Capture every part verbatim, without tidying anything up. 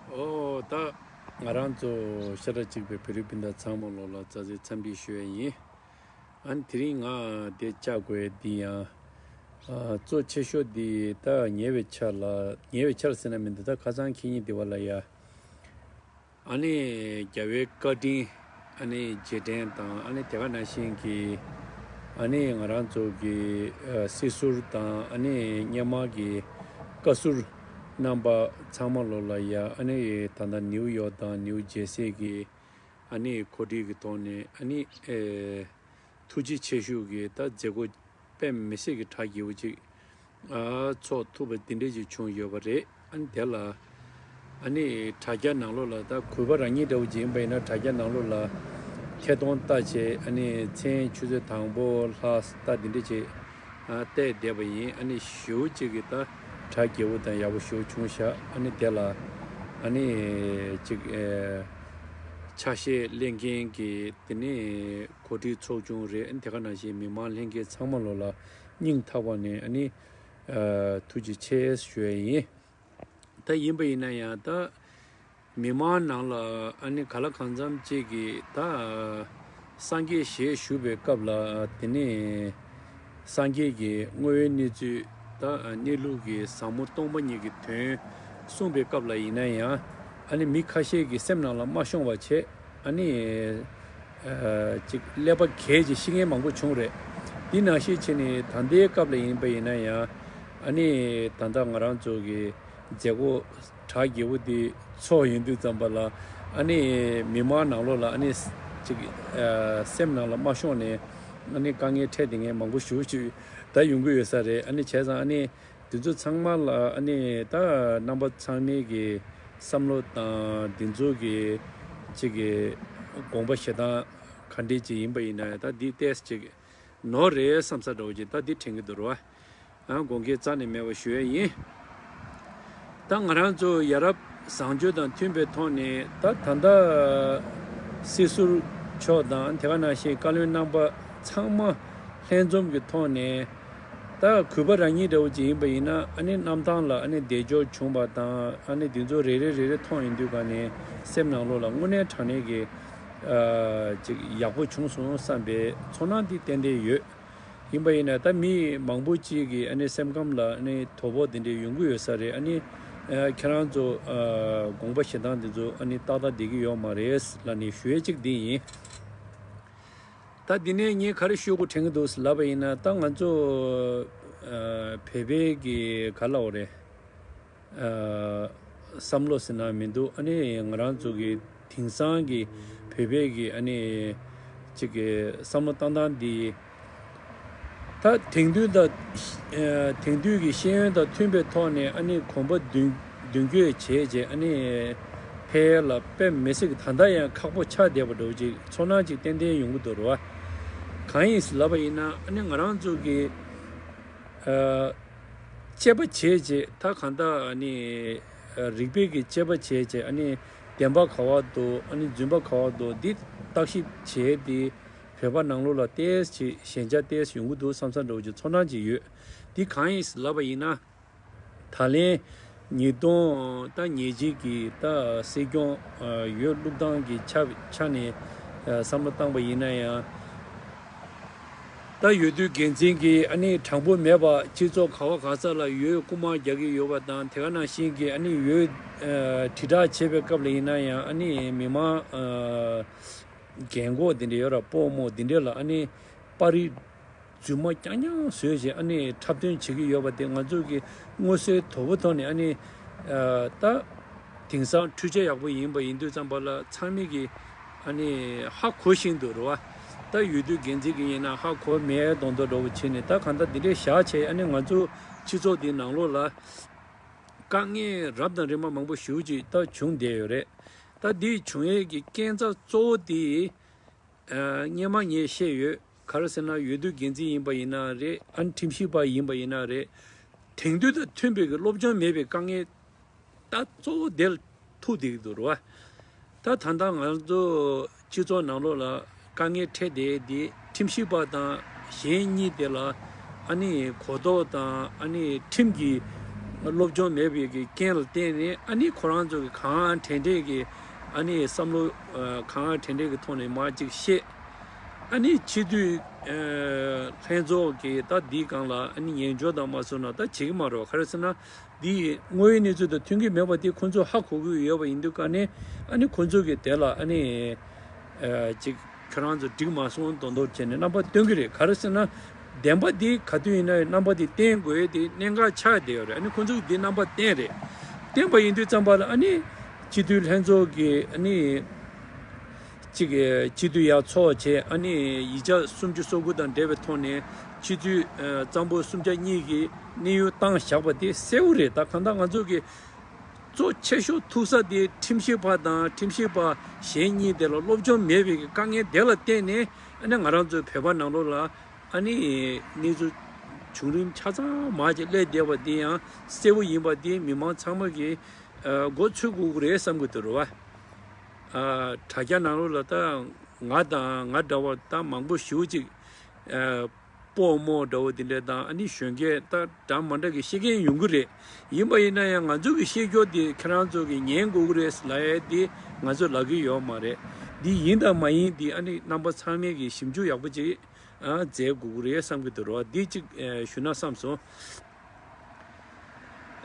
ཨོ་ད་ང་རང་ཚོ་ཤ་ཁྲག་གཅིག་པའི་བོད་རིགས་སྤུན་ཟླ་ཚང་མ་ལོ་ལ་བཀྲ་ཤིས་འཚམས་འདྲི་ཞུ་ཡ་ཡིན། ཨ་ནི་དེ་རིང་ང་འདི་བཅར་དགོས་འདི་ཡང་ཨ་གཙོ་ཆེ་ཤོས་འདི་ད་ཉེ་བའི་ཆར་ལ་ཉེ་བའི་ཆར་ཟེར་ན་མི་འདུག་ད་ཁ་སང་ཁེ་ཉིན་འདི་བ་ལ་ཡ། ཨ་ནི་རྒྱལ་བའི་བཀའ་དྲིན་ཨ་ནི་རྗེས་དྲན་དང་ཨ་ནི་དེ་ག་ནང་བཞིན་གྱི་ཨ་ནི་ང་རང་ཚོ་གི་ཨ་སྲིད་ཟུར་དང་ཨ་ནི་སྔོན་མ་གི་བཀའ་ཟུར་རྣམ་པ་ཚང་མ་ལོ་ལ་ཡ་ཨ་ནི་ད་ལྟ་ནིའུ་ཡོག་དང་ནིའུ་ཇེ་སི་གི་ཨ་ནི་གོ་སྒྲིག་གི་ཐོག་ནས་ཨ་ནི་ཨེ་ཐུགས་རྗེ་ཆེ་ཞུ་གི་ད་མཛད་སྒོ་དཔེ་མི་སྲིད་ཀྱི་གྲ་རྒྱས་པོ་ཅིག་ཨ་ཚོགས་ཐུབ་པ་འདི་འདྲས་ཅིག་བྱུང་ཡོད་པ་རེད། ཨ་ནི་དེ་ལ་ཨ་ནི་དྲ་རྒྱ་ནང་ལོགས་ལ་ད་གུས་པ་རང་ཉིད་འདྲ་བོ་ཅིག་ཡིན་པ་ཡིན་ན་དྲ་རྒྱ་ནང་ལོགས་ལ་ཐད་གཏོང་ལྟ་བྱས་ཨ་ནི་མཚན་ཆུ་ཚོད་དང་པོ་ལྷག་ད་འདི་འདྲས་ཅིག་ཨ་བལྟས་བསྡད་པ་ཡིན། ཨ་ནི་ཞེ་པོ་ཅིག་གི་ད་གྲ་རྒྱས་པོ་དང་ཡག་པོ་ཞེ་པོ་བྱུང་ཤག་ཨ་ནི་དེ་ལ་ཨ་ནི་ཅིག་ཨེ་ཆ་ཤས་ལེན་མཁན་གྱི་དེ་ནས་གོ་སྒྲིག་ཚོགས་ཆུང་རེད། ཨ་ནི་དེ་ག་ནང་བཞིན་མི་མང་ལྷན་རྒྱས་ཚང་མ་ལོ་ལ་སྙིང་ཐག་པ་ནས་ཨ་ནི་ཨ་ཐུགས་རྗེ་ཆེ་ཞུ་ཡ་ཡིན། ད་ཡིན་པ་ཡིན་ན་ཡང་ད་མི་མང་ནང་ལ་ཨ་ནི་ག་ལ་གང་འཚམ་ཅིག་གིས་ད་སངས་རྒྱས་ཞེས་ཞུ་བའི་སྐབས་ལ་དེ་ནས་སངས་རྒྱས་ཀྱི་དངོས་ཡོད་གནས་ཚུལ་ད་གནས་ལུགས་ཀྱི་ཟབ་མོ་སྟོང་པ་ཉིད་ཀྱི་དོན་གསུངས་པའི་སྐབས་ལ་ཡིན་ན་ཡང་ཨ་ནི་མི་ཁ་ཤས་ཀྱི་སེམས་ནང་ལ་མ་ཤོང་བ་བྱས། ཨ་ནི་ཨ་ཅིག་ཀླད་པ་གས་ཅིག་ཤི་མཁན་མང་པོ་བྱུང་རེད། འདི་ནང་བཞིན་བྱས་ནས་ད་ལྟའི་སྐབས་ལ་ཡིན་པ་ཡིན་ན་ཡང་ཨ་ནི་ད་ལྟ་ང་རང་ཚོ་གི་མཛད་སྒོ་གྲ་རྒྱས་པོ་འདི་ཚོགས་ཡོང་དུས་ཙམ་པ་ལ་ཨ་ནི་མི་མང་ནང་ལོགས་ལ་ཨ་ནི་ཅིག་ཨ་སེམས་ནང་ལ་མ་ཤོང་ནས་ཨ་ནི་དཀའ་ངལ་འཕྲད་བསྡད་མཁན་མང་པོ་ཞེ་པོ་ཅིག་ད་ཡོང་གི་ཡོད་ས་རེད། ཨ་ནི་བྱས་ཙང་ཨ་ནི། དེ་ཚོ་ཚང་མ་ལ་ཨ་ནི་ད་རྣམ་པ་ཚང་མའི་གི་བསམ་བློ་དང་དེ་ཚོ་གི་ཅིག་གི་དགོངས་པ་བཞེས་སྟངས་ག་འདྲས་ཅིག་ཡིན་པ་ཡིན་ན་ད་འདི་ཏོག་ཙམ་ཅིག་ནོར་རེད་བསམ་ས་འདྲ་བོ་ཅིག་ད་འདི་དྲན་གི་འདུག་ར། ཨ་དགོངས་འགལ་རྩ་ནས་མེད་པ་ཞུ་ཡས་ཡིན། ད་ང་རང་ཚོ་ཡ་རབས་བཟང་སྤྱོད་དང་མཐུན་པའི་ཐོག་ནས་ད་ད་ལྟ་སྲིད་ཟུར་མཆོག་དང་དེ་ག་ནང་བཞིན་བཀའ་བློན་རྣམ་པ་ཚང་མ་ལྷན་འཛོམས་ཀྱི་ཐོག་ནས། ད་གུས་པ་རང་ཉིད་འདྲ་བོ་ཅིག་ཡིན་པ་ཡིན་ན་ཨ་ནི་གནམ་ཐང་ལ་ཨ་ནི་བདེ་འབྱོར་བྱུང་བ་དང་ཨ་ནི་དེ་ཚོ་རེ་རེ་རེ་རེ་མཐོང་ཡོང་དུས་ག་ནས་སེམས་ནང་ལོགས་ལ་དངོས་གནས་དྲང་གནས་ཀྱི་ཨ་ཅིག་ཡག་པོ་བྱུང་སོང་བསམ་པའི་ཚོར་སྣང་འདི་ཏན་ཏན་ཡོད། ཡིན་པ་ཡིན་ན་ད་མི་མང་པོ་ཅིག་གི་ཨ་ནི་སེམས་ཁམས་ལ་ཨ་ནི་དོ་ཕོག་འདི་འདྲའི་ཡོང་གི་ཡོད་ས་རེད། ཨ་ནི་ཨ་ཁྱེད་རང་ཚོ་ཨ་དགོངས་པ་བཞེས་སྟངས་འདི་ཚོ་ཨ་ནི་ཏག་ཏག་བསྡད་ཀྱི་ཡོད་མ་རེད་ལབ་ནས་ཞུ་ཡས་གཅིག་འདི་ཡིན། ད་འདི་ནས་ངས་ག་རེ་ཞུ་དགོས་དྲན་གྱི་འདུག་ལབ་པ་ཡིན་ན་ད་ང་ཚོ་ཨ་བོད་པའི་གི་ག་ལབ་དགོས་རེད། ཨ་བསམ་བློ་ཟེར་ན་མི་འདུག་ཨ་ནི་ང་རང་ཚོ་གི་དེང་སང་གི་བོད་པའི་གི་ཨ་ནི་ཅིག་གི་བསམ་བློ་བཏང་སྟངས་འདི་ད་དེང་དུས་དང་ཨ་དེང་དུས་ཀྱི་ཤེས་ཡོན་དང་མཐུན་པའི་ཐོག་ནས་ཨ་ནི་གོམ་པ་མདུན་མདུན་སྐྱོད་བྱས་རྗེས་ཨ་ནི་ཕལ་ལ་དཔེ་མི་སྲིད་ཀྱི་ད་ལྟ་ཡང་ཁག་པོ་ཆགས་བསྡད་པ་འདྲ་བོ་ཅིག་ཚོར་སྣང་ཅིག་ཏན་ཏན་ཡོང་གི་འདུག་རེད་བ། གང་ཡིན་ལབ་པ་ཡིན་ན་ཨ་ནི་ང་རང་ཚོ་གི་ཨ་དཔྱད་པ་བྱས་རྗེས་ད་གང་ལྟར་ཨ་ནི་ཨ་རིག་པའི་གི་དཔྱད་པ་བྱས་རྗེས་ཨ་ནི་བདེན་པ་ག་བ་འདུག་ཨ་ནི་རྫུན་པ་ག་བ་འདུག་འདི་བརྟག་ཞིབ་བྱས་ཏེ་བོད་པ་ནང་ལོགས་ལ་ཏོག་ཙམ་ཞན་ཆ་ཏོག་ཙམ་ཡོང་གི་འདུག་བསམ་བསམ་འདྲ་བོ་ཅིག་ཚོར་སྣང་ཅིག་ཡོད། འདི་གང་ཡིན་ལབ་པ་ཡིན་ན། ད་ལན་ཉིས་སྟོང་ད་ཉེར་གཅིག་གི་ད་སྲིད་སྐྱོང་ཨ་འོས་བླུག་སྟངས་ཀྱི་ཆ་ཆ་ནས་ཨ་བསམ་བློ་བཏང་པ་ཡིན་ན་ཡང་། ད་འོས་བསྡུ་འགན་འཛིན་གྱིས་ཨ་ནི་དྲང་པོ་མེད་པ་སྤྱི་ཚོགས་ག་བ་ག་ས་ལ་འོས་རྐུ་མ་རྒྱག་གི་ཡོད་པ་དང་དེ་ག་ནང་བཞིན་གྱི་ཨ་ནི་འོས་ཨ་དྲིལ་བསྒྲགས་བྱེད་པའི་སྐབས་ལ་ཡིན་ན་ཡང་ཨ་ནི་མི་མང་ཨ་རྒན་གོག་འདི་འདྲ་ཡོད་ར་སྤོ་རྨོ་འདི་འདྲ་ལ་ཨ་ནི་པར་རིས་རྫུན་མ་རྐྱང་རྐྱང་བཟོས་བྱས་ཨ་ནི་འཁྲབ་སྟོན་བྱེད་ཀྱི་ཡོད་པ་དེ་ང་ཚོ་གི་མངོན་གསལ་དོད་པོ་ཐོག་ནས་ཨ་ནི་ཨ་ད་དེང་སང་འཕྲུལ་ཆས་ཡག་པོ་ཡིན་པ་ཡིན་དུས་ཙམ་པ་ལ་ཚང་མས་ཀྱི་ཨ་ནི་ཧ་གོ་བཞིན་འདུག་རེད་བ། ད་འོས་བསྡུ་འགན་འཛིན་གྱི་ཡིན་ན་ཧ་གོ་མེད་མདོག་མདོག་འདྲ་བོ་བྱས་ནས་ད་གང་ལྟར་འདི་འདྲའི་བཞག་བྱས་ཨ་ནི་ང་ཚོ་སྤྱི་ཚོགས་འདི་ནང་ལོགས་ལ་དཀའ་ངལ་རབ་དང་རིམ་པ་མང་པོ་ཞེ་པོ་ཅིག་ད་བྱུང་བསྡད་ཡོད་རེད། ད་འདི་བྱུང་ཡས་ཀྱི་རྐྱེན་རྩ་གཙོ་བོ་དེ། ཨ་སྔོན་མ་ངས་བཤད་ཡོད། ག་རེ་ཟེར་ན་འོས་བསྡུ་འགན་འཛིན་ཡིན་པ་ཡིན་ན་རེད། ཨ་ནི་ཁྲིམས་ཞིབ་པ་ཡིན་པ་ཡིན་ན་རེད། དེང་དུས་དང་མཐུན་པའི་གི་སློབ་སྦྱོང་མེད་པའི་དཀའ་ངལ་ད་གཙོ་བོ་དེ་ལ་ཐུག་བསྡད་ཀྱི་འདུག་རེད་བ། ད་ད་ལྟ་ང་ཚོ་སྤྱི་ཚོགས་ནང་ལོགས་ལ་དཀའ་ངལ་འཕྲད་བསྡད་དེ་ཁྲིམས་ཞིབ་པ་དང་གཞན་གཉིས་དེ་ལ་ཨ་ནི་གོ་རྟོགས་དང་ཨ་ནི་ཁྲིམས་ཀྱི་ སློབ་སྦྱོང་མེད་པའི་གི་རྐྱེན་ལ་བརྟེན་ནས། ཨ་ནི་ཁོ་རང་ཚོ་གི་གང་དྲན་དྲན་གི་ཨ་ནི་བསམ་བློ་ཨ་གང་དྲན་དྲན་གི་ཐོག་ནས་མར་ཅིག་བཤད། ཨ་ནི་སྤྱི་འཐུས་ཨ་ལྷན་ཚོགས་ཀྱི་ད་འདིའི་སྒང་ལ་ཨ་ནི་ཉན་འཇོག་དང་མ་སོང་ན་ད་བྱེད་ཀྱི་མ་རེད་བ། ག་རེ་ཟེར་ན། འདི་དངོས་ཡོད་གནས་ཚུལ་དང་མཐུན་གྱི་མེད་པ་དེ་ཁོ་ཚོས་ཧ་གོ་གི་ཡོད་པ་ཡིན་དུས་ཀ་ནས། ཨ་ནི་ཁོ་ཚོ་གི་དེ་ལ་ཨ་ནི་ཨ་ཅིག་ཁྱོད་རང་ཚོ་འགྲིག་མ་སོང་མདོག་མདོག་བྱས་ནས་རྣམ་པ་སྟོན་གྱི་རེད། ག་རེ་ཟེར་ན། བདེན་པ་འདི་ག་དུས་ཡིན་ན་རྣམ་པ་འདི་བསྟན་དགོས་ཡས་དེ་གནད་འགག་ཆགས་བསྡད་ཡོད་རེད། ཨ་ནི་ཁོ་ཚོས་འདི་རྣམ་པ་བསྟན་རེད། བསྟན་པ་ཡིན་དུས་ཙམ་པ་ལ་ཨ་ནི་སྤྱི་འཐུས་ལྷན་ཚོགས་ཀྱི་ཨ་ནི་གཅིག་གི་སྤྱི་འཐུས་ཡར་ཚོགས་བྱས། ཨ་ནི་ཡིག་ཆ་སུམ་ཅུ་སོ་དགུ་དང་འབྲེལ་བའི་ཐོག་ནས་སྤྱི་འཐུས་ཨ་གཙང་པོ་སུམ་ཆ་གཉིས་ཀྱི་གནས་ཡུལ་བཏང་བཞག་པ་དེ་གསལ་བོ་རེད། ད་གང་ལྟར་ང་ཚོ་གི་གཙོ་ཆེ་ཤོས་ཐུག་ས་དེ་ཁྲིམས་ཞིབ་པ་དང་ཁྲིམས་ཞིབ་པ་གཞན་གཉིས་དེ་ལ་སློབ་སྦྱོང་མེད་པའི་གི་དཀའ་ངལ་དེ་ལ་བརྟེན་ནས། ཨ་ནི་ང་རང་ཚོའི་བོད་པ་ནང་ལོགས་ལ་ཨ་ནི་གནས་ཚུལ་བྱུང་རིམ་ཆ་ཚང་མར་ཅིག་སླེབས་བསྡད་པ་དེ་ཡང་གསལ་བོ་ཡིན་པ་དེ་མི་མང་ཚང་མ་གིས་ཨ་མགོ་ཚོད་དགོས་ཀྱི་རེད་བསམ་གྱི་འདུག་རེད་བ། ཨ་དྲ་རྒྱ་ནང་ལོགས་ལ་ད་ང་དང་ང་འདྲ་བ་ད་མང་པོ་ཞེ་པོ་ཅིག་ཨ་སྤོ་རྨོ་འདྲ་བོ་དེ་འདྲ་དང་། ཨ་ནི་གཞོན་སྐྱེས་ད་འདྲ་མ་འདྲ་གི་བཤད་མཁན་ཡོང་གི་རེད། ཡིན་པ་ཡིན་ན་ཡང་ང་ཚོ་གི་བཤད་རྒྱུ་དེ་ཁྱེད་རང་ཚོ་གི་ཉན་དགོས་ཀྱི་རེད་ལབ་ཡས་དེ་ང་ཚོ་ལབ་ཀྱི་ཡོད་མ་རེད། འདི་ཡིན་དང་མ་ཡིན་དེ་ཨ་ནི་རྣམ་པ་ཚང་མས་གི་ཞིབ་འཇུག་ཡག་པོ་ཅིག་ཨ་མཛད་དགོས་ཀྱི་རེད་བསམ་གྱི་འདུག་རོ། འདི་ཅིག་ཨ་ཞུ་ན་བསམ་སོང་།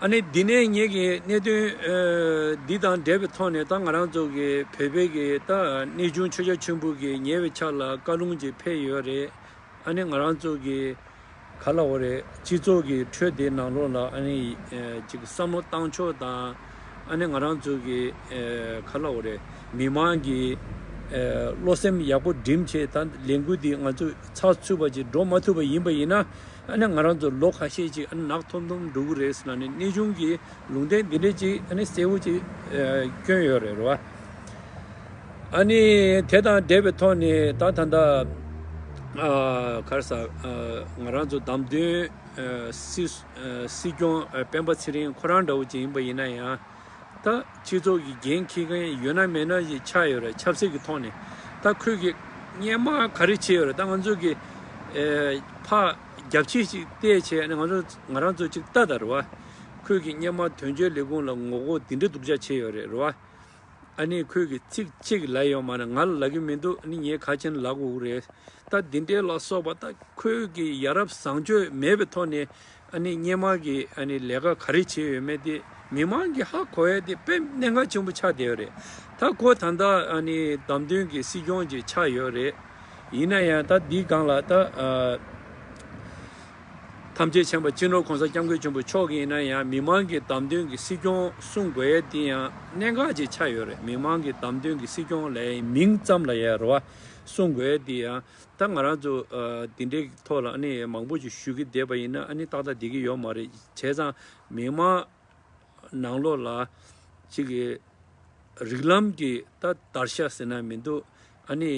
ཨ་ནི་འདི་ནས་ངེད་ཀྱི་གནད་དོན་ཨ་འདི་དང་འབྲེལ་བའི་ཐོག་ནས། ད་ང་རང་ཚོ་གི་བོད་པའི་གི་ད་གནས་ཆུང་ཆོས་རྒྱ་ཆེན་པོ་གི་ཉེ་བའི་ཆར་ལ་བཀའ་ལུང་ཅིག་ཕེབས་ཡོད་རེད། ཨ་ནི་ང་རང་ཚོ་གི་ག་ལབ་དགོས་རེད། སྤྱི་ཚོགས་ཀྱི་ཁྲོད་དེ་ནང་ལོགས་ལ་ཨ་ནི་ཨ་ཅིག་བསམ་བློ་བཏང་ཕྱོགས་དང་། ཨ་ནི་ང་རང་ཚོ་གི་ཨ་ག་ལབ་དགོས་རེད། མི་མང་གི་ཨ་བློ་སེམས་ཡག་པོ་སྒྲིམ་བྱས། ད་ལས་འགུལ་འདི་ང་ཚོས་ཚགས་ཚུད་པ་ཅིག་འགྲོ་མ་ཐུབ་པ་ཡིན་པ་ཡིན་ན། ཨ་ནི་ང་རང་ཚོ་ལོ་ཁ་ཤས་ཅིག་ཨ་ནི་ནག་ཐོམ་ཐོམ་འགྲོ་གི་རེད་ཟེར་ནས་གནས་ཆུང་གི་ལུང་བསྟན་འདི་འདྲས་ཅིག་ཨ་ནི་གསལ་བོ་ཅིག་ཨ་བསྐྱོན་ཡོད་རེད་རེད་བ། ཨ་ནི་དེ་དང་འབྲེལ་བའི་ཐོག་ནས་ད་ད་ལྟ་ཨ་ག་རེ་ཟ་ཨ་ང་རང་ཚོ་བདམས་ཐོན་ཨ་སྲིད་ཨ་སྲིད་སྐྱོང་ཨ་སྤེན་པ་ཚེ་རིང་ཁོ་རང་འདྲ་བོ་ཅིག་ཡིན་པ་ཡིན་ན་ཡང་། ད་སྤྱི་ཚོགས་ཀྱི་འགན་འཁྱེར་མཁན་ཡོད་ན་མེད་ན་ཞིག་ཆགས་ཡོད་རེད། ཆབ་སྲིད་ཀྱི་ཐོག་ནས། ད་ཁོས་ཀྱི་སྔོན་མ་ག་རེ་བྱས་ཡོད་རེད། ད་ང་ཚོ་གི་ཨེ་ཕར་རྒྱབ་ཕྱི་ཞིག་བལྟས་བྱས་ནས་ང་ཚོ་ང་རང་ཚོ་ཅིག་ལྟ་ད་རེད་བ། ཁོས་ཀྱི་སྔོན་མ་དོན་གཅོད་ལས་ཁུངས་ལ་ངོ་རྒོལ་འདི་འདྲ་སྡུག་ཅག་བྱས་ཡོད་རེད་རེད་བ། ཨ་ནི་ཁོས་ཀྱི་ཚིག་གཅིག་ལབ་ཡོད་མ་རེད། ང་ལ་ལབ་ཀྱི་མི་འདུག་ཨ་ནི་ངས་ག་བྱས་ན་ལབ་དགོས་ཀྱི་རེད། ད་འདི་འདྲའི་ལ་སོགས་པ། ད་ཁོས་ཀྱི་ཡ་རབས་བཟང་སྤྱོད་མེད་པའི་ཐོག་ནས་ཨ་ནི་སྔོན་མ་གི་ཨ་ནི་ལས་ཀ་ག་རེ་བྱས་ཡོད་མེད་དེ་མི་མང་གིས་ཧ་གོ་ཡ་དེ་དཔེ་གནད་འགག་ཆེན་པོ་ཆགས་བསྡད་ཡོད་རེད། ད་ཁོ་ད་ལྟ་ཨ་ནི་བདམས་ཐོན་གྱི་སྲིད་སྐྱོང་ཅིག་ཆགས་ཡོད་རེད། ཡིན་ན་ཡང་ད་འདིའི་སྒང་ལ་ད་ཨ། ཐམས་ཅད་མཁྱེན་པ་སྤྱི་ནོར་གོང་ས་སྐྱབས་མགོན་ཆེན་པོ་མཆོག་གིས་ཡིན་ན་ཡང་མི་མང་གི་བདམས་ཐོན་གྱི་སྲིད་སྐྱོང་གསུང་དགོས་ཡས་དེ་ཡང་གནད་འགག་ཅིག་ཆགས་ཡོད་རེད། མི་མང་གི་བདམས་ཐོན་གྱི་སྲིད་སྐྱོང་ལབ་ཡས་མིང་ཙམ་ལ་ཡ་རེད་བ། གསུང་དགོས་ཡས་དེ་ཡང་ད་ང་རང་ཚོ་ཨ་འདི་འདྲའི་ཐོག་ལ་ཨ་ནི་མང་པོ་ཞིག་ཞུ་གི་བསྡད་པ་ཡིན་ན་ཨ་ནི་ཏག་ཏག་བསྡད་ཀྱི་ཡོད་མ་རེད། བྱས་ཙང་མི་མང་ནང་ལོགས་ལ་ཅིག་གི་རིགས་ལམ་གྱི་ད་བརྡར་ཤ་ཟེར་ན་མི་འདུག་ཨ་ནི་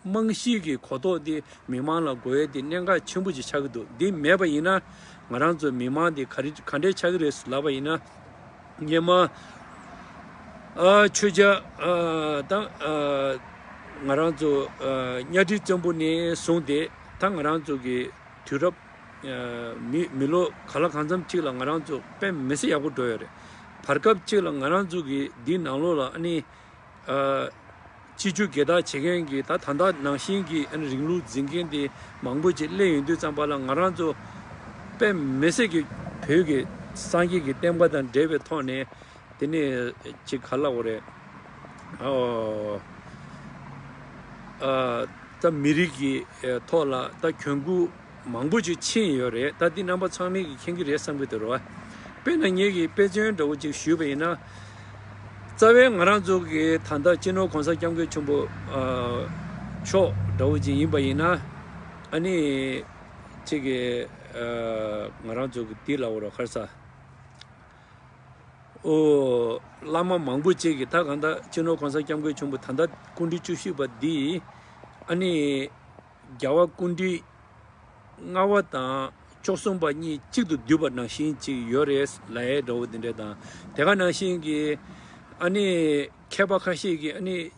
རྨང་གཞི་གི་གོ་རྟོགས་དེ་མི་མང་ལ་དགོས་ཡས་དེ་གནད་འགག་ཆེན་པོ་ཅིག་ཆགས་ཀྱི་འདུག་འདི་མེད་པ་ཡིན་ན་ང་རང་ཚོ་མི་མང་དེ་ག་རེ་ག་འདྲས་ཆགས་ཀྱི་རེད་ལབ་པ་ཡིན་ན། སྔོན་མ་ཨ་ཆོས་རྒྱལ་ཨ་དང་ཨ་ང་རང་ཚོ་ཨ་གཉའ་ཁྲི་བཙན་པོ་ནས་བཟུང་སྟེ་ད་ང་རང་ཚོ་གི་དུས་རབས་ཨ་མི་མི་ལོ་ག་ལ་གང་འཚམ་ཅིག་ལ་ང་རང་ཚོ་དཔེ་མི་སྲིད་ཡག་པོ་འགྲོ་ཡོད་རེད། བར་སྐབས་ཅིག་ལ་ང་རང་ཚོ་གི་འདི་ནང་ལོགས་ལ་ཨ་ནི་ཨ་སྤྱི་སྤྱོད་སྒེར་བདག་བྱེད་མཁན་གྱི་ད་ད་ལྟ་ནང་བཞིན་གྱི་ཨ་ནི་རིང་ལུགས་འཛིན་མཁན་དེ་མང་པོ་ཅིག་སླེབས་ཡོང་དུས་ཙམ་པ་ལ་ང་རང་ཚོ་དཔེ་མི་སྲིད་ཀྱི་བོད་ཀྱི་སངས་རྒྱས་ཀྱི་བསྟན་པ་དང་འབྲེལ་བའི་ཐོག་ནས། དེ་ནས་ཅིག་ག་ལབ་དགོས་རེད། ཨོ། ཨ་ད་མི་རིགས་ཀྱི་ཨ་ཐོག་ལ་ད་གྱོང་གུད་མང་པོ་ཅིག་ཕྱིན་ཡོད་རེད། ད་འདི་རྣམ་པ་ཚང་མས་ཀྱིས་མཁྱེན་གྱི་རེད་བསམ་གྱི་འདུག་རེད་བ། དཔེར་ན་ངེད་ཀྱིས་དཔེ་མཚོན་འདྲ་བོ་ཅིག་ཞུས་པ་ཡིན་ན། རྩ་བའི་ང་རང་ཚོ་གི་ད་ལྟ་སྤྱི་ནོར་གོང་ས་སྐྱབས་མགོན་ཆེན་པོ་ཨ་མཆོག་འདྲ་བོ་ཅིག་ཡིན་པ་ཡིན་ན། ཨ་ནི་ཅིག་གི་ཨ་ང་རང་ཚོ་གི་འདི་ལབ་དགོས་རེད། ག་རེ་ཟ། ཨོ། བླ་མ་མང་པོ་ཅིག་གིས་ད་གང་ལྟར་སྤྱི་ནོར་གོང་ས་སྐྱབས་མགོན་ཆེན་པོ་ད་ལྟ་སྐུ་ཕྲེང་བཅུ་བཞི་པ་འདི་ཨ་ནི་རྒྱལ་བ་སྐུ་ཕྲེང་ལྔ་པ་དང་བཅུ་གསུམ་པ་གཉིས་གཅིག་ཏུ་བསྡུས་པ་ནང་བཞིན་ཅིག་ཡོད་རེད་ལབ་ཡས་འདྲ་བོ་འདི་འདྲ་དང་། དེ་ག་ནང་བཞིན་གྱི་ཨ་ནི་མཁས་པ་ཁ་ཤས་ཀྱིས་ཨ་ནི་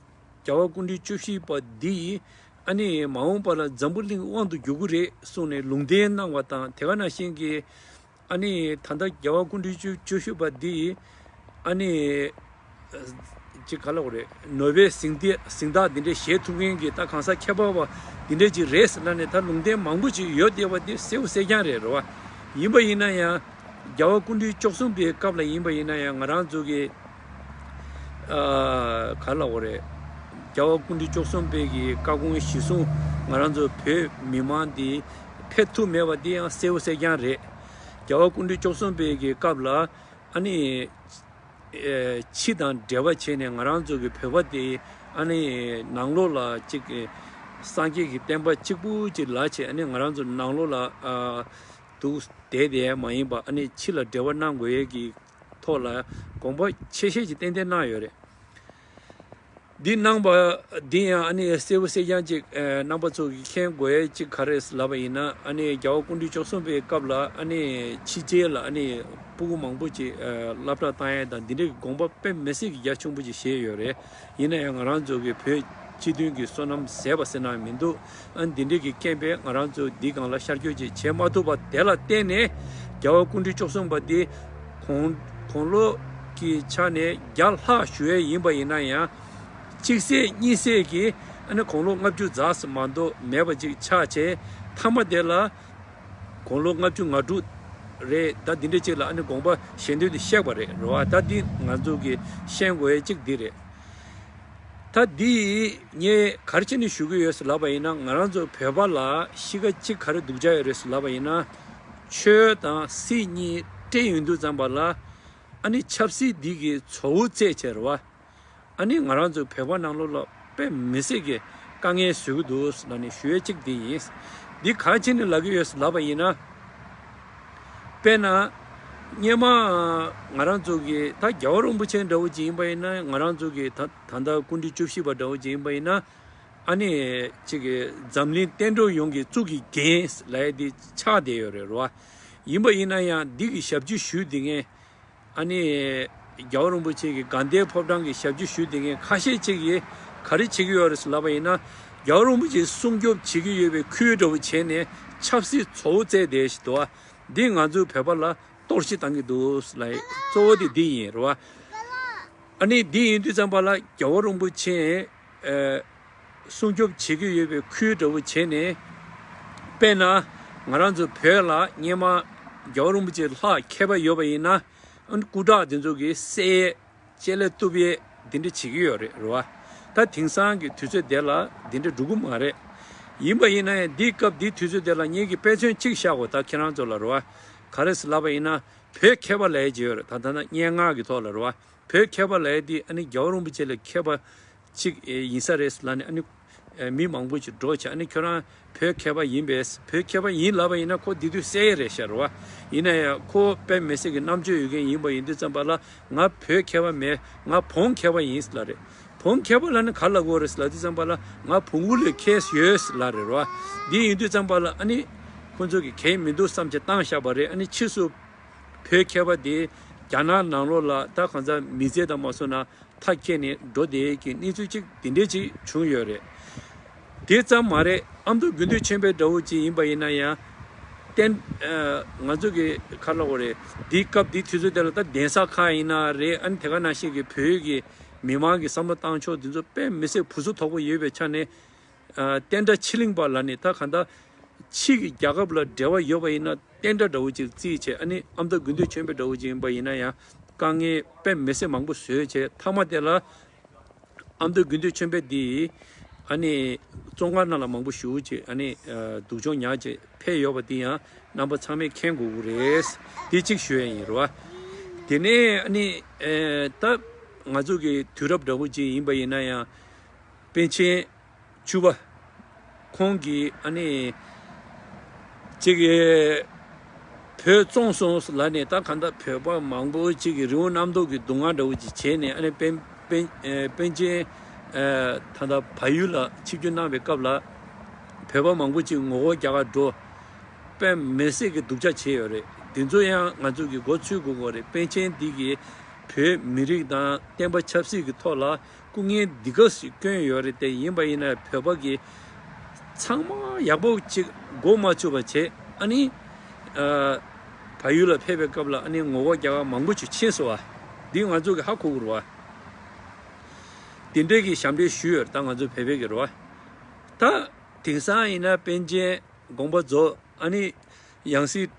རྒྱལ་བ་སྐུ་ཕྲེང་བཅུ་བཞི་པ་འདི་ཨ་ནི་མ་འོངས་པ་ལ་འཛམ་བུ་གླིང་དབང་དུ་འགྱུར་གྱི་རེད་གསུངས་ནས་ལུང་བསྟན་གནང་བ་དང་། དེ་ག་ནང་བཞིན་གྱི། ཨ་ནི་ད་ལྟ་རྒྱལ་བ་སྐུ་ཕྲེང་བཅུ་བཅུ་བཞི་པ་འདི་ཨ་ནི་ཅིག་ག་ལ་འོ་རེད། ནོ་བེལ་གཟེངས་རྟགས་གཟེངས་རྟགས་འདི་འདྲའི་བཞེས་ཐུབ་མཁན་གྱི་ད་གང་ཟག་ཁྱད་པར་བ་འདི་འདྲའི་ཅིག་རེད་ཟེར་ལབ་ནས་ད་ལུང་བསྟན་མང་པོ་ཅིག་ཡོད་བསྡད་པ་འདི་གསལ་པོ་གསལ་རྐྱང་རེད་རེད་བ། ཡིན་པ་ཡིན་ན་ཡང་རྒྱལ་བ་སྐུ་ཕྲེང་བཅུ་གསུམ་པའི་སྐབས་ལ་ཡིན་པ་ཡིན་ན་ཡང་ང་རང་ཚོ་གི་ཨ་ག་ལ་འོ་རེད། རྒྱལ་བ་སྐུ་ཕྲེང་བཅུ་གསུམ་པའི་གི་བཀའ་དགོངས་གཞིར་བཟུང་ང་རང་ཚོ་བོད་མི་མང་འདི་ཕེབས་ཐུབ་མེད་པ་འདི་ཡང་གསལ་པོ་གསལ་རྐྱང་རེད། རྒྱལ་བ་སྐུ་ཕྲེང་བཅུ་གསུམ་པའི་གི་སྐབས་ལ་ཨ་ནི་ཨེ་ཕྱི་དང་འབྲེལ་བ་བྱས་ནས་ང་རང་ཚོ་གི་བོད་པ་དེ་ཨ་ནི་ནང་ལོགས་ལ་ཅིག་སངས་རྒྱས་ཀྱི་བསྟན་པ་གཅིག་པུ་ཅིག་ལ་བྱས་ཨ་ནི་ང་རང་ཚོ་ནང་ལོགས་ལ་ཨ་འདུག་བསྡད་དེ་མ་ཡིན་པ་ཨ་ནི་ཕྱི་ལ་འབྲེལ་བ་གནང་དགོས་ཡས་ཀྱི་ཐོག་ལ་དགོངས་པ་ཆེ་ཤོས་ཅིག་ཏན་ཏན་གནང་ཡོད་རེད། འདི་གནང་བ་འདི་ཡང་ཨ་ནི་གསལ་པོ་གསལ་རྐྱང་ཅིག་ཨ་རྣམ་པ་ཚོ་གིས་མཁྱེན་དགོས་ཡས་ཅིག་ག་རེ་ལབ་པ་ཡིན་ན་ཨ་ནི་རྒྱལ་བ་སྐུ་ཕྲེང་བཅུ་གསུམ་པའི་སྐབས་ལ་ཨ་ནི་ཕྱི་རྒྱལ་ལ་ཨ་ནི་སྤུ་གུ་མང་པོ་ཅིག་ཨ་སློབ་གྲྭ་བཏང་ཡས་དང་འདི་འདྲའི་དགོངས་པ་དཔེ་མི་སྲིད་ཀྱི་རྒྱ་ཆེན་པོ་ཅིག་བཞེས་ཡོད་རེད། ཡིན་ན་ཡང་ང་རང་ཚོ་གི་བོད་སྤྱི་མཐུན་གྱི་བསོད་ནམས་ཟད་པ་ཟེར་ན་མི་འདུག་ཨ་འདི་འདྲའི་གི་རྐྱེན་པས་ང་རང་ཚོ་འདི་སྒང་ལ་ཤར་བསྐྱོད་ཅིག་བྱེད་མ་ཐུབ་པ་དེ་ལ་བརྟེན་ནས་རྒྱལ་བ་སྐུ་ཕྲེང་བཅུ་གསུམ་པ་འདི་དགུང་དགུང་ལོ་གི་ཆ་ནས་བརྒྱ་ལྷག་བཞུགས་ཡས་ཡིན་པ་ཡིན་ན་ཡང་གཅིག་ཟད་གཉིས་ཟད་ཀྱི་ཨ་ནི་དགུང་ལོ་ལྔ་བཅུ་རྫོགས་སུ་མ་གཏོགས་མེད་པ་ཅིག་ཆགས་བྱས་མཐའ་མ་དེ་ལ་དགུང་ལོ་ལྔ་བཅུ་ང་དྲུག་རེད། ད་འདི་འདྲ་ཅིག་ལ་ཨ་ནི་དགོངས་པ་བཞེས་འདོད་དེ་གཤེགས་པ་རེད་རེད་བ། ད་འདི་ང་ཚོ་གི་ཤེས་དགོས་ཡས་གཅིག་འདི་རེད། ད་འདི་ངས་ག་རེ་བྱས་ནས་ཞུ་གི་ཡོད་ཟེར་ལབ་པ་ཡིན་ན་ང་རང་ཚོ་བོད་པ་ལ་གཤིས་ཀ་གཅིག་ག་རེ་སྡུག་ཅག་ཡོད་རེད་ཟེར་ལབ་པ་ཡིན་ན་ཆོས་དང་སྲིད་གཉིས་སྤྲད་ཡོང་དུས་ཙམ་པ་ལ་ཨ་ནི་ཆབ་སྲིད་འདི་གི་ཚོ་བོ་རྩེད་བྱས་རེད་བ། ཨ་ནི་ང་རང་ཚོ་བོད་པ་ནང་ལོགས་ལ་དཔེ་མི་སྲིད་ཀྱི་དཀའ་ངལ་བཟོ་གི་འདུག་ཟེར་ནས་ཞུ་ཡས་གཅིག་འདི་ཡིན། འདི་ག་རེ་བྱས་ནས་ལབ་ཀྱི་ཡོད་ཟེར་ལབ་པ་ཡིན་ན། དཔེར་ན། སྔོན་མ་ང་རང་ཚོ་གི་ད་རྒྱལ་བ་རིན་པོ་ཆེ་འདྲ་བོ་ཅིག་ཡིན་པ་ཡིན་ན་ང་རང་ཚོ་གི་ད་ད་ལྟ་སྐུ་ཕྲེང་བཅུ་བཞི་པ་འདྲ་བོ་ཅིག་ཡིན་པ་ཡིན་ན་ཨ་ནི་ཅིག་གི་འཛམ་གླིང་བསྟན་འགྲོ་ཡོངས་ཀྱི་གཙུག་གི་རྒྱན་ལབ་ཡས་དེ་ཆགས་བསྡད་ཡོད་རེད་རེད་བ། ཡིན་པ་ཡིན་ན་ཡང་འདི་གི་ཞབས་ཕྱི་ཞུས་དེ་ངས་ཨ་ནི་རྒྱལ་བ་རིན་པོ་ཆེ་གི་དགའ་ལྡན་ཕོ་བྲང་གི་ཞབས་ཕྱི་ཞུས་དེ་ངས་ཁ་ཤས་ཅིག་གིས་ག་རེ་བྱེད་ཀྱི་ཡོད་རེད་ཟེར་ལབ་པ་ཡིན་ན་རྒྱལ་བ་རིན་པོ་ཆེ་སྲུང་སྐྱོབ་བྱེད་ཀྱི་ཡོད་པའི་ཁུལ་འདྲ་བོ་བྱས་ནས་ཆབ་སྲིད་ཚོ་བོ་རྩེད་བསྡད་ཞིག་འདུག་བ། འདི་ང་ཚོའི་བོད་པ་ལ་གཏོར་བཤིག་བཏང་གི་འདུག་ལབ་གཙོ་བོ་དེ་འདི་ཡིན་རེད་བ། ཨ་ནི་འདི་ཡིན་དུས་ཙམ་པ་ལ་རྒྱལ་བ་རིན་པོ་ཆེ་ཨ་སྲུང་སྐྱོབ་བྱེད་ཀྱི་ཡོད་པའི་ཁུལ་འདྲ་བོ་བྱས་ནས། དཔེར་ན་ང་རང་ཚོ་བོད་ལ་སྔོན་མ་རྒྱལ་བ་རིན་པོ་ཆེ་ལྷག་མཁས་པ་ཡོད་པ་ཡིན་ན་ཨ་ནི་སྐུ་དྲག་དེ་ཚོ་གི་བསད་ཡས་ལྕེ་ལེ་གཏུབ་ཡས་འདི་འདྲ་བྱེད་ཀྱི་ཡོད་རེད་རེད་བ། ད་དེང་སང་གི་དུས་ཚོད་དེ་ལ་འདི་འདྲ་འགྲོ་གི་མ་རེད། ཡིན་པ་ཡིན་ན་ཡང་འདི་སྐབས་འདི་དུས་ཚོད་དེ་ལ་ངེད་ཀྱི་དཔེ་མཚོན་གཅིག་བཞག་གོ་ད་ཁྱེད་རང་ཚོ་ལ་རེད་བ། ག་རེ་ཟེར་ལབ་པ་ཡིན་ན་བོད་མཁས་པ་ལབ་ཡས་ཅིག་ཡོད་རེད། ད་ད་ན་སྙན་ངག་གི་ཐོག་ལ་རེད་བ། བོད་མཁས་པ་ལབ་ཡས་འདི་ཨ་ནི་རྒྱལ་བ་རིན་པོ་ཆེ་ལས་མཁས་པ་གཅིག་ཡིན་ས་རེད་ལབ་ནས་ཨ་ནི་མི་མང་པོ་ཞིག་འགྲོ་བྱས་ཨ་ནི་ཁྱོད་རང་བོད་མཁས་པ་ཡིན་པས་བོད་མཁས་པ་ཡིན་ལབ་པ་ཡིན་ན་ཁོ་འདི་དུས་བསད་ཡས་རེད་ཤག་རེད་བ། ཡིན་ན་ཡང་ཁོ་དཔེ་མི་སྲིད་ཀྱི་རྣམ་དཔྱོད་ཡོད་མཁན་ཡིན་པ་ཡིན་དུས་ཙམ་པ་ལ་ང་བོད་མཁས་པ་མེད། ང་བོང་མཁས་པ་ཡིན་ལབ་རེད། བོང་མཁས་པ་ལབ་ན་ག་ལབ་དགོས་རེད་ལབ་དུས་ཙམ་པ་ལ་ང་བོང་གུ་ལས་མཁས་ཡོད་ལབ་རེད་རེད་བ། འདི་ཡིན་དུས་ཙམ་པ་ལ་ཨ་ནི་ཁོ་ཚོ་གི་གལ་མི་འདུག་བསམ་བྱས་བཏང་བཞག་པ་རེད། ཨ་ནི་ཕྱིས་སུ་བོད་མཁས་པ་དེ་རྒྱ་ནག་ནང་ལོགས་ལ་ད་གང་ཟག་མི་ཚེ་དང་མ་སོང་ན་མཐའ་འཁྱེར་ནས་འགྲོ་བསྡད་ཀྱི་གནས་ཚུལ་ཅིག་དེ་འདྲས་ཅིག་བྱུང་ཡོད་རེད། དེ་ཙམ་མ་རེད། ཨ་མདོ་དགེ་འདུན་ཆོས་འཕེལ་འདྲ་བོ་ཅིག་ཡིན་པ་ཡིན་ན་ཡང་བསྟན་ང་ཚོ་གི་ག་ལབ་དགོས་རེད། འདིའི་སྐབས་འདིའི་དུས་ཚོད་དེ་ལ་ད་གདན་ས་ཁག་ཡིན་ན་རེད། ཨ་ནི་དེ་ག་ནང་བཞིན་གྱི་བོད་ཀྱི་མི་མང་གི་བསམ་བློ་བཏང་ཕྱོགས་འདི་ཚོ་དཔེ་མི་སྲིད་བུ་སུ་དོག་པོ་ཡོད་པའི་ཆ་ནས། ཨ་བསྟན་དགྲ་ཕྱི་གླིང་པ་ལབ་ནས་ད་གང་ལྟར་ཕྱི་གི་རྒྱལ་ཁབ་ལ་འབྲེལ་བ་ཡོད་པ་ཡིན་ན་བསྟན་དགྲ་འདྲ་བོ་ཅིག་བརྩིས་བྱས། ཨ་ནི་ཨ་མདོ་དགེ་འདུན་ཆོས་འཕེལ་འདྲ་བོ་ཅིག་ཡིན་པ་ཡིན་ན་ཡང་དཀའ་ངལ་དཔེ་མི་སྲིད་མང་པོ་བཟོས་བྱས། མཐའ་མ་དེ་ལ་ཨ་མདོ་དགེ་འདུན་ཆོས་འཕེལ་འདི་ཨ་ནི་བཙོན་ཁང་ནང་ལ་མང་པོ་བཞུགས་བྱས། ཨ་ནི་ཨ་སྡུག་སྦྱོང་མྱངས་བྱས་ཕེབས་ཡོད་པ་འདི་ཡང་རྣམ་པ་ཚང་མས་མཁྱེན་དགོས་ཀྱི་རེད། འདི་གཅིག་ཞུ་ཡ་ཡིན་རེད་བ། དེ་ནས་ཨ་ནི་ཨ་ད་ང་ཚོ་གི་དུས་རབས་འདྲ་བོ་ཅིག་ཡིན་པ་ཡིན་ན་ཡང་པཎ་ཆེན་བཅུ་པ། ཁོང་གིས་ཨ་ནི་ཅིག་བོད་བཙོངས་སོང་ལབ་ནས་ད་གང་ལྟར་བོད་པ་མང་པོ་ཅིག་གིས་རི་བོ་གནམ་རྡོ་གི་སྡུག་བསྔལ་འདྲ་བོ་ཅིག་བྱས་ནས། ཨ་ནི་པཎ་པཎ་པཎ་ཆེན་ད་ལྟ་བལ་ཡུལ་ལ་ཆིབས་བསྒྱུར་གནང་བའི་སྐབས་ལ་བོད་པ་མང་པོ་ཅིག་ངོ་རྒོལ་རྒྱག་གར་འགྲོ། དཔེ་མི་སྲིད་ཀྱི་སྡུག་ཅག་བྱས་ཡོད་རེད། འདི་ཚོ་ཡང་ང་ཚོ་གིས་མགོ་ཚོད་དགོས་ཀྱི་རེད། པཎ་ཆེན་འདི་གིས་བོད་མི་རིགས་དང་བསྟན་པ་ཆབ་སྲིད་ཀྱི་ཐོག་ལ་སྐུ་ངལ་འདི་ག་ཞིག་བསྐྱོན་ཡོད་རེད། དེ་ཡིན་པ་ཡིན་ན་བོད་པ་གི་ཚང་མ་ཡག་པོ་ཅིག་མགོ་མ་ཚོད་པ་བྱས། ཨ་ནི་ཨ་ བལ་ཡུལ་ལ་ཕེབས་པའི་སྐབས་ལ་ཨ་ནི་ངོ་རྒོལ་རྒྱག་མཁན་མང་པོ་ཅིག་ཕྱིན་སོང་བ། འདི་ང་ཚོ་གི་ཧ་གོ་དགོས་རེད་བ། དེ་འདྲའི་གི་ཞབས་འདྲེན་ཞུས་ཡོད་རེད་ད་ང་ཚོ་བོད་པའི་གི་རེད་བ། ད་དེང་སང་ཡིན་ན་པཎ་ཆེན་དགོངས་པ་རྫོགས། ཨ་ནི་ཡང་སྲིད་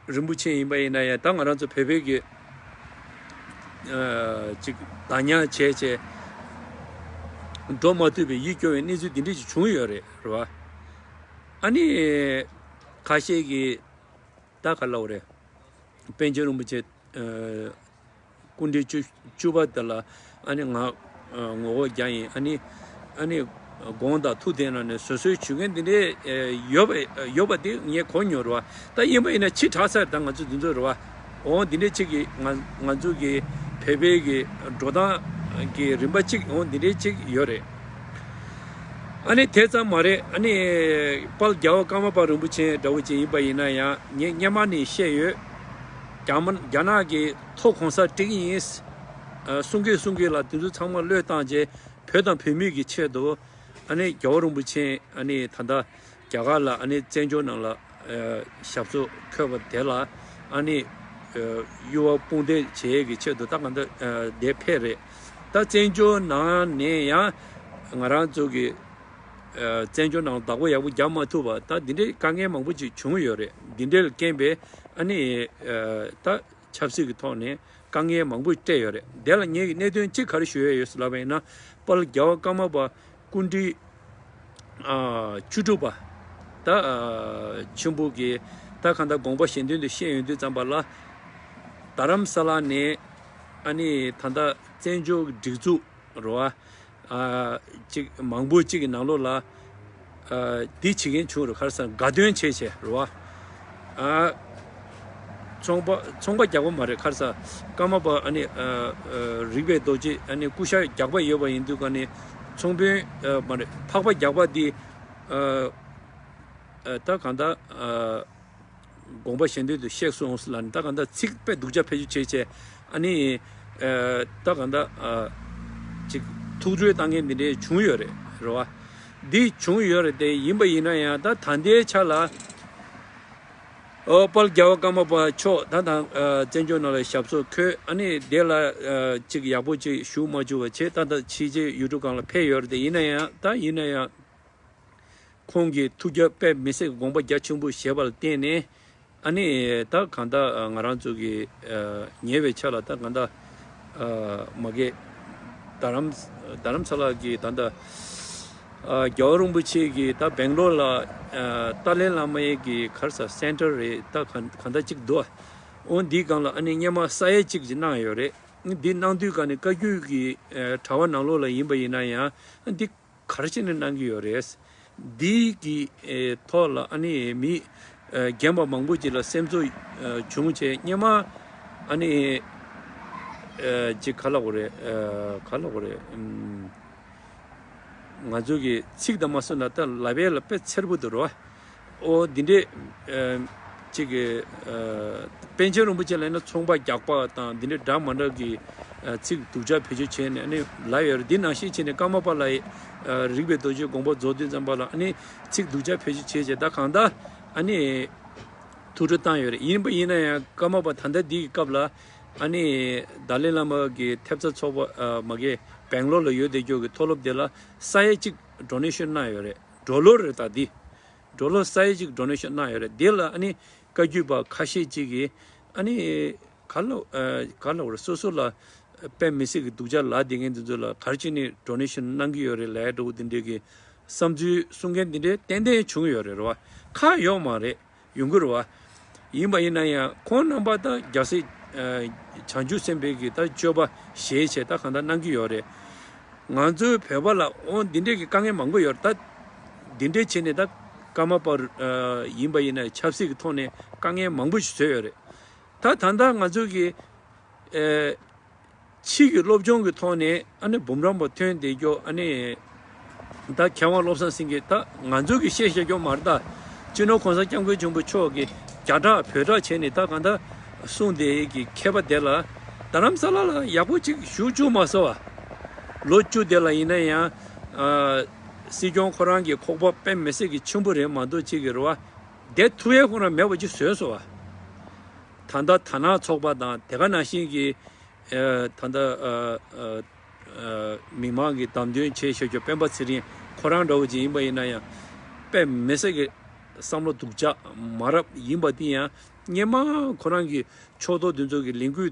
རིན་པོ་ཆེ་ཡིན་པ་ཡིན་ན་ཡང་ད་ང་རང་ཚོ་བོད་པའི་གི་ཨ་ཅིག་བདག་ཉར་བྱས་བྱས་འགྲོ་མ་ཐུབ་པའི་ཡིད་སྐྱོ་བའི་གནས་ཚུལ་འདི་འདྲ་ཅིག་བྱུང་ཡོད་རེད་རེད་བ། ཨ་ནི་ཁ་ཤས་ཀྱིས་ད་ག་ལབ་རེད། པཎ་ཆེན་རིན་པོ་ཆེ་ཨ་སྐུ་ཕྲེང་བཅུ་བཅུ་པ་དེ་ལ་ཨ་ནི་ང་ཨ་ངོ་རྒོལ་རྒྱག་ཡིན། ཨ་ནི་ཨ་ནི་དགོངས་དག་ཐུགས་བདེན་གནང་ནས་བཟོད་གསོལ་ཞུ་མཁན་འདི་འདྲའི་ཨ་ཡོད་པ་ཡོད་པ་དེ་ངས་གོ་མྱོང་རེད་བ། ད་ཡིན་པ་ཡིན་ན་ཕྱི་དྲགས་ཚར་ད་ང་ཚོ་འདི་ཚོ་རེད་བ། འོ་འདི་འདྲའི་ཅིག་གི་ང་ང་ཚོ་གི་བོད་པའི་གི་འགྲོ་སྟངས་ཀྱི་རིམ་པ་ཅིག་འོ་འདི་འདྲའི་ཅིག་ཡོད་རེད། ཨ་ནི་དེ་ཙམ་མ་རེད། ཨ་ནི་དཔལ་རྒྱལ་བ་ཀརྨ་པ་རིན་པོ་ཆེ་འདྲ་བོ་ཅིག་ཡིན་པ་ཡིན་ན་ཡང་ངས་སྔོན་མ་ནས་བཤད་ཡོད། རྒྱ་མ་རྒྱ་ནག་གི་ཐོ་གོང་ས་སྤྲད་ཀྱི་ཡིན། ཨ་གསུང་གི་གསུང་གི་ལ་དེ་ཚོ་ཚང་མ་བློས་བཏང་རྗེས་བོད་དང་བོད་མི་གི་ཆེད་དུ་ཨ་ནི་རྒྱལ་བ་རིན་པོ་ཆེ་ཨ་ནི་ད་ལྟ་རྒྱ་གར་ལ་ཨ་ནི་བཙན་བྱོལ་ནང་ལ་ཨ་ཞབས་སོར་འཁོད་པ་དེ་ལ་ཨ་ནི་ཨ་དབྱེ་བ་དཔུང་སྡེ་བྱེད་ཡས་ཀྱི་ཆེད་དུ་ད་ག་འདྲ་ཨ་དེ་ཕེབས་རེད། ད་བཙན་བྱོལ་ནང་ནས་ཡང་ང་རང་ཚོ་གི་ཨ་བཙན་བྱོལ་ནང་བདག་པོ་ཡག་པོ་རྒྱག་མ་ཐུབ་པ་ད་འདི་འདྲའི་དཀའ་ངལ་མང་པོ་ཅིག་བྱུང་ཡོད་རེད། འདི་འདྲའི་རྐྱེན་པས་ཨ་ནི་ཨ་ད་ཆབ་སྲིད་ཀྱི་ཐོག་ནས་དཀའ་ངལ་མང་པོ་སྤྲད་ཡོད་རེད། དེ་ལ་ངེད་ཀྱི་གནད་དོན་གཅིག་ག་རེ་ཞུ་ཡས་ཡོད་ཟེར་ལབ་པ་ཡིན་ན་དཔལ་རྒྱལ་བ་ཀརྨ་པ་སྐུ་ཕྲེང་ཨ་བཅུ་དྲུག་པ་ད་ཨ་ཆེན་པོ་གི་ད་གང་ལྟར་དགོངས་པ་གཞན་དོན་དུ་བཤད་ཡོང་དུས་ཙམ་པ་ལ་རྡ་རམ་ས་ལ་ནས་ཨ་ནི་ད་ལྟ་བཙན་བྱོལ་སྒྲིག་འཛུགས་རེད་བ། ཨ་ཅིག་མང་པོ་ཅིག་གི་ནང་ལོགས་ལ་ཨ་འདི་བྱེད་མཁན་བྱུང་རེད། ག་རེ་ཟེར་ན་དགའ་སྟོན་བྱས་བྱས་རེད་བ། ཨ་ཚོང་པ་ཚོང་པ་རྒྱག་པ་མ་རེད། ག་རེ་ཟེར་ན་ཀརྨ་པ་ཨ་ནི་ཨ་ཨ་རིག་པའི་རྡོ་རྗེ་ཨ་ནི་སྐུ་ཤ་རྒྱག་པ་ཡོད་པ་ཡིན་དུས་ཀ་ནི་ཚོང་དཔོན་ཨ་མ་རེད་ཕག་པ་རྒྱག་པ་འདི་ཨ་ཨ་ད་གང་ལྟར་ཨ། དགོངས་པ་གཞན་དོན་དུ་གཤེགས་སོང་ལབ་ནས་ད་གང་ལྟར་ཚིག་དཔེ་སྡུག་ཅག་ཕལ་ཆེར་བྱས་བྱས་ཨ་ནི་ཨ་ད་གང་ལྟར་ཨ་ཅིག་ཐུགས་གྲོས་བཏང་མཁན་འདི་འདྲའི་བྱུང་ཡོད་རེད་རེད་བ། འདི་བྱུང་ཡོད་རེད་དེ་ཡིན་པ་ཡིན་ན་ཡང་ད་ད་ལྟའི་ཆ་ལ་ཨོ་དཔལ་རྒྱལ་བ་ཀརྨ་པ་མཆོག་ད་ད་ཨ་བཙན་བྱོལ་ནང་ལ་ཞབས་སོར་འཁོད་ཨ་ནི་དེ་ལ་ཨ་ཅིག་ཡག་པོ་ཅིག་ཞུ་མ་བཅུག་པ་བྱས་ད་ད་ཕྱི་རྒྱལ་ཡུལ་གྲུ་སྒང་ལ་ཕེབས་ཡོད་རེད་དེ་ཡིན་ན་ཡང་ད་ཡིན་ན་ཡང་། ཁོང་གིས་ཐུགས་རྒྱལ་དཔེ་མི་སྲིད་ཀྱི་དགོངས་པ་རྒྱ་ཆེན་པོ་བཞེས་པ་ལ་བརྟེན་ནས་ཨ་ནི་ད་གང་ལྟར་ང་རང་ཚོ་གི་ཉེ་བའི་ཆར་ལ་ད་གང་ལྟར་མ་གི་རྡ་རམ་རྡ་རམ་ས་ལ་གི་ད་ལྟ་རྒྱལ་བ་རིན་པོ་ཆེ་གི་ད་སྦེང་ལོར་ལ་ཏཱ་ལའི་བླ་མའི་གི་ག་རེ་ཟེར་སེན་ཊར་རེད་ད་གང་གང་ལྟར་གཅིག་འདུག་འོ་འདིའི་སྒང་ལ་ཨ་ནི་སྔོན་མ་ས་ཡ་གཅིག་ཅིག་གནང་ཡོད་རེད། འདི་གནང་དུས་ག་ནི་བཀའ་བརྒྱུད་ཀྱི་གྲྭ་པ་ནང་ལོགས་ལ་ཡིན་པ་ཡིན་ན་ཡང་འདི་ག་རེ་བྱས་ནས་གནང་གི་ཡོད་རེད། འདི་གི་ཨེ་ཐོག་ལ་ཨ་ནི་མི་ཨེ་རྒན་པ་མང་པོ་ཅིག་ལ་སེམས་གསོ་ཨེ་བྱུང་བྱས་སྔོན་མ་ཨ་ནི་ཨེ་ཅིག་ག་ལབ་དགོས་རེད། ཨེ་ག་ལབ་དགོས་རེད། ཨམ། ང་ཚོ་གི་ཚིག་དང་མ་སོན་ན་ད་ལབ་ཡས་ལ་དཔེ་འཚེར་པོ་འདུག་རོ། ཨོ་འདི་འདྲས་ཨ་ཅིག་གི་ཨ་པཎ་ཆེན་རིན་པོ་ཆེ་ལ་ཡིན་ན་ཚོང་པ་རྒྱག་པ་དང་འདི་འདྲས་འདྲ་མ་འདྲ་གི་ཨ་ཚིག་སྡུག་ཅག་བེད་སྤྱོད་བྱས་ནས་ཨ་ནི་ལབ་ཡོད་རེད། འདི་ནང་བཞིན་བྱས་ནས་ཀརྨ་པ་ལ་ཡི་ཨ་རིག་པའི་རྡོ་རྗེ་དགོངས་པ་རྫོགས་དུས་ཙམ་པ་ལ་ཨ་ནི་ཚིག་སྡུག་ཅག་བེད་སྤྱོད་བྱས་བྱས་ད་གང་ལྟར་ཨ་ནི་ཐུགས་སྤྲོ་བཏང་ཡོད་རེད། ཡིན་པ་ཡིན་ན་ཡང་ཀརྨ་པ་ད་ལྟ་འདི་གི་སྐབས་ལ་ཨ་ནི་ཏཱ་ལའི་བླ་མ་གི་ཐེབས་རྩ་ཚོགས་པ་ཨ་མ་གི་སྦེང་ལོར་ལ་ཡོད་བསྡད་རྒྱུ་གི་མཐོ་སློབ་དེ་ལ་ས་ཡ་གཅིག་ཌོ་ནེ་ཤན་གནང་ཡོད་རེད། ཌོ་ལར་རེད་ད་འདི། ཌོ་ལར་ས་ཡ་གཅིག་ཌོ་ནེ་ཤན་གནང་ཡོད་རེད། དེ་ལ་ཨ་ནི་བཀའ་བརྒྱུད་པ་ཁ་ཤས་ཅིག་གིས་ཨ་ནི་ག་ལ་ཨ་ག་ལ་བར་སོ་སོ་ལ་དཔེ་མི་སྲིད་ཀྱི་སྡུག་ཅག་ལབ་བསྡད་མཁན་དེ་ཚོ་ལ་ག་རེ་བྱས་ནས་ཌོ་ནེ་ཤན་གནང་གི་ཡོད་རེད་ལབ་ཡ་འདྲ་བོ་དེ་འདྲའི་གི་བསམ་ཚུལ་གསུང་མཁན་དེ་འདྲའི་ཏན་ཏན་བྱུང་ཡོད་རེད་རེད་བ། ཁག་ཡོད་མ་རེད། ཡོང་གི་རེད་བ། ཡིན་པ་ཡིན་ན་ཡང་ཁོང་རྣམ་པ་ད་རྒྱལ་སྲས་ཨ་བྱང་ཆུབ་སེམས་དཔའི་གི་ད་སྤྱོད་པ་བཞེས་བྱས་ད་གང་ལྟར་གནང་གི་ཡོད་རེད། ང་ཚོའི་བོད་པ་ལ་འོ་འདི་འདྲས་ཀྱི་དཀའ་ངལ་མང་པོ་ཡོད་རེད་ད། འདི་འདྲས་བྱས་ནས་ད་ཀརྨ་པ་ཨ་ཡིན་པ་ཡིན་ན་ཆབ་སྲིད་ཀྱི་ཐོག་ནས་དཀའ་ངལ་མང་པོ་ཞིག་བཟོས་ཡོད་རེད། ད་ད་ལྟ་ང་ཚོ་གི་ཨ་ཕྱི་གི་སློབ་སྦྱོང་གི་ཐོག་ནས་ཨ་ནི་འབུམ་རམས་པ་ཐོན་བསྡད་རྒྱུ་ཨ་ནི་ད་མཁས་དབང་བློ་བཟང་སེང་གེ་ད་ང་ཚོ་གི་བཤད་བཤད་རྒྱུ་མ་རེད་ད། སྤྱི་ནོར་༸གོང་ས་༸སྐྱབས་མགོན་ཆེན་པོ་མཆོག་གི་རྒྱ་གྲགས་བོད་གྲགས་བྱས་ནས་ད་གང་ལྟར་གསུངས་བསྡད་ཀྱི་མཁས་པ་དེ་ལ་རྡ་རམ་ས་ལ་ལ་ཡག་པོ་ཅིག་བཞུགས་བཅུག་མ་སོང་བ། ལོ་བཅུ་དེ་ལ་ཡིན་ན་ཡང་ཨ་སྲིད་སྐྱོང་ཁོ་རང་གི་ཁོག་པ་དཔེ་མི་སྲིད་ཀྱི་ཆེན་པོ་རེད་མ་གཏོགས་ཅིག་གི་རེད་བ། བསྡད་ཐུབ་ཡས་ཁོ་རང་མེད་པ་ཅིག་བཟོས་སོང་བ། ད་ལྟ་དར་ནག་ཚོགས་པ་དང་དེ་ག་ནང་བཞིན་གྱི་ཨ་ད་ལྟ་ཨ་ཨ་ཨ་མི་མང་གི་བདམས་ཐོན་བྱས་ཞོར་ཞོར་སྤེན་པ་ཚེ་རིང་ཁོ་རང་འདྲ་བོ་ཅིག་ཡིན་པ་ཡིན་ན་ཡང་དཔེ་མི་སྲིད་ཀྱི་བསམ་བློ་སྡུག་ཅག་མ་རབས་ཡིན་པ་འདི་ཡང་སྔན་མ་ཁོ་རང་གི་ཕྱོགས་གཏོགས་འདི་ཚོ་གི་ལས་འགུལ་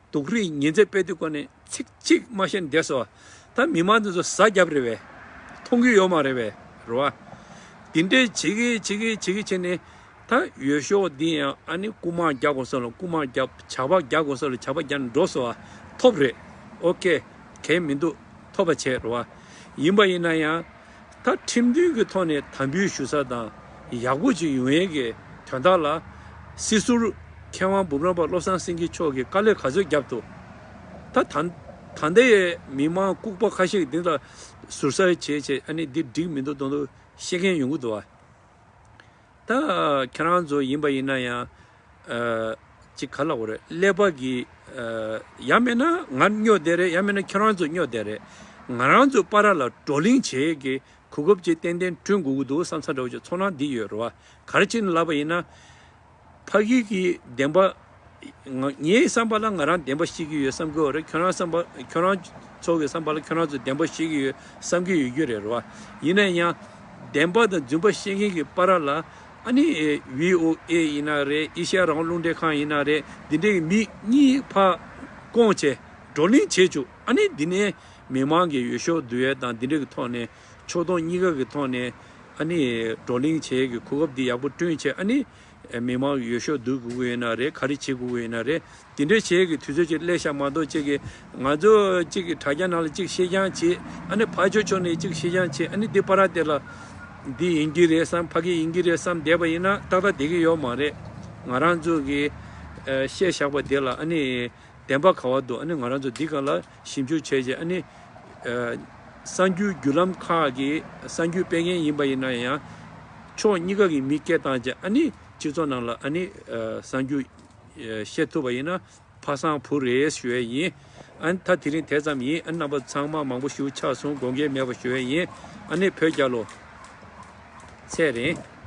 སྡུག་རུས་ཉེས་འཛུགས་སྤེལ་དུས་སྐོར་ནས་ཚིག་གཅིག་མ་བཤད་ནས་བསྡད་སོང་བ། ད་མི་མང་འདི་ཚོ་ཟ་རྒྱབ་རེད་བས། མཐོང་གི་ཡོད་མ་རེད་བས། རེད་བ། དེ་འདྲས་བྱེད་ཀྱི་བྱེད་ཀྱི་བྱེད་ཀྱི་བྱས་ནས་ད་འོས་ཤོག་འདི་ཡང་ཨ་ནི་རྐུ་མ་རྒྱག་དགོས་ས་ལ་རྐུ་མ་རྒྱག་ཇག་པ་རྒྱག་དགོས་ས་ལ་ཇག་པ་རྒྱག་ནས་འགྲོ་སོང་བ། ཐོབ་རེད། ཨོ་ཀེ། གལ་མི་འདུག་ཐོབ་པ་བྱས། རེད་བ། ཡིན་པ་ཡིན་ན་ཡང་། ད་ཁྲིམས་མཐུན་གྱི་ཐོག་ནས་དམ་འབུལ་ཞུ་ས་དང་ཡག་པོ་ཅིག་ཡོང་ཡས་ཀྱི་དོན་དག་ལ། སྲིད་ཟུར་མཁས་དབང་འབུམ་རམས་པ་བློ་བཟང་སེང་གེ་མཆོག་གིས་དཀའ་ལས་ག་ཚོད་བརྒྱབ་འདུག་ད་ད་ད་ལྟའི་མི་མང་ལྐུགས་པ་ཁ་ཤས་ཀྱིས་འདི་ལ་ཟུར་ཟ་བྱས་བྱས་ཨ་ནི་འདི་འགྲིག་མི་འདུག་མདོག་མདོག་བཤད་མཁན་ཡོང་གི་འདུག་བ། ད་ཁྱེད་རང་ཚོ་ཡིན་པ་ཡིན་ན་ཡང་ཨ་ཅིག་ག་ལ་འོ་རེད། ཀླད་པ་གི་ཨ་ཡང་མིན་ན་ང་སྨྱོ་བསྡད་རེད། ཡང་མིན་ན་ཁྱེད་རང་ཚོ་སྨྱོ་བསྡད་རེད། ང་རང་ཚོ་བར་ལ་བགྲོ་གླེང་བྱེད་ཀྱི་གོ་སྐབས་ཅིག་ཏན་ཏན་བསྐྲུན་དགོས་ཀྱི་འདུག་བསམ་ས་འདྲ་བོ་ཅིག་ཚོར་སྣང་འདི་ཡོད་རེད་བ། ག་རེ་བྱས་ནས་ལབ་པ་ཡིན་ན། ཕ་གི་གི་བདེན་པ། ང་ངའི་བསམ་པ་ལ་ང་རང་བདེན་པ་བཤད་ཀྱི་ཡོད་བསམ་གྱི་ཡོད་རེད། ཁྱོད་རང་བསམ་པ་ཁྱོད་རང་ཚོ་གི་བསམ་པ་ལ་ཁྱོད་རང་ཚོ་བདེན་པ་བཤད་ཀྱི་ཡོད་བསམ་གྱི་ཡོད་རྒྱུ་རེད་རེད་བ། ཡིན་ན་ཡང་བདེན་པ་དང་རྫུན་པ་བཤད་མཁན་གྱི་བར་ལ་ཨ་ནི་བྷི་ཨོ་ཨེ་ཡིན་ན་རེད། ཨེ་ཤ་ཡ་རང་དབང་རླུང་འཕྲིན་ཁང་ཡིན་ན་རེད། འདི་འདྲའི་མི་གཉིས་ཕར་བསྐོང་བྱས་བགྲོ་གླེང་བྱེད་བཅུག་ཨ་ནི་འདི་ནས་མི་མང་གི་འོས་ཤོག་བསྡུ་ཡས་དང་འདི་འདྲ་གི་ཐོག་ནས་ཕྱོགས་གཏོགས་གཉིས་ཀ་གི་ཐོག་ནས་ཨ་ནི་བགྲོ་གླེང་བྱེད་ཡས་ཀྱི་གོ་སྐབས་འདི་ཡག་པོ་བསྐྲུན་བྱས། ཨ་ནི་མི་མང་གི་འོས་ཤོག་བསྡུ་དགོས་ཀྱི་ཡོད་ན་རེད། ག་རེ་བྱེད་དགོས་ཀྱི་ཡོད་ན་རེད། དེ་འདྲ་བྱེད་ཀྱི་དུས་ཚོད་ཅིག་སླེབས་ཤག་མ་གཏོགས་ཅིག་གི་ང་ཚོ་ཅིག་གི་དྲ་རྒྱ་ནང་ལ་ཅིག་བཤད་རྐྱང་བྱེད། ཨ་ནི་ཕར་ཕྱོགས་ཕྱོགས་ནས་ཅིག་བཤད་རྐྱང་བྱེད། ཨ་ནི་འདི་བར་དེ་ལ་འདི་ཡིན་གྱི་རེད་བསམ། ཕ་གི་ཡིན་གྱི་རེད་བསམ་བསྡད་པ་ཡིན་ན་ཏག་ཏག་བསྡད་ཀྱི་ཡོད་མ་རེད། ང་རང་ཚོ་གི་ཨ་བཤད་བཞག་པ་དེ་ལ་ཨ་ནི་བདེན་པ་ག་བ་འདུག་ཨ་ནི་ང་རང་ཚོ་འདི་སྒང་ལ་ཞིབ་འཇུག་བྱས་རྗེས་ཨ་ནི་ཨ་གསར་འགྱུར་བརྒྱུད་ལམ་ཁག་གི་གསར་འགྱུར་སྤེལ་མཁན་ཡིན་པ་ཡིན་ན་ཡང་ཕྱོགས་གཉིས་ཀ་གི་མི་སྐད་བཏང་རྗེས་ཨ་ནི་སྤྱི་ཚོགས་ནང་ལ་ཨ་ནི་ཨ་གསར་འགྱུར་ཨ་བཤད་ཐུབ་པ་ཡིན་ན་ཕ་བཟང་བུ་རེད་ཞུ་ཡས་ཡིན། ཨ་ནི་ད་དེ་རིང་དེ་ཙམ་ཡིན། ཨ་ནི་རྣམ་པ་ཚང་མ་མང་པོ་ཞིག་ཆགས་སོང་། དགོངས་འགལ་མེད་པ་ཞུ་ཡས་ཡིན། ཨ་ནི་བོད་རྒྱལ་ལོ། ཚེ་རིང་།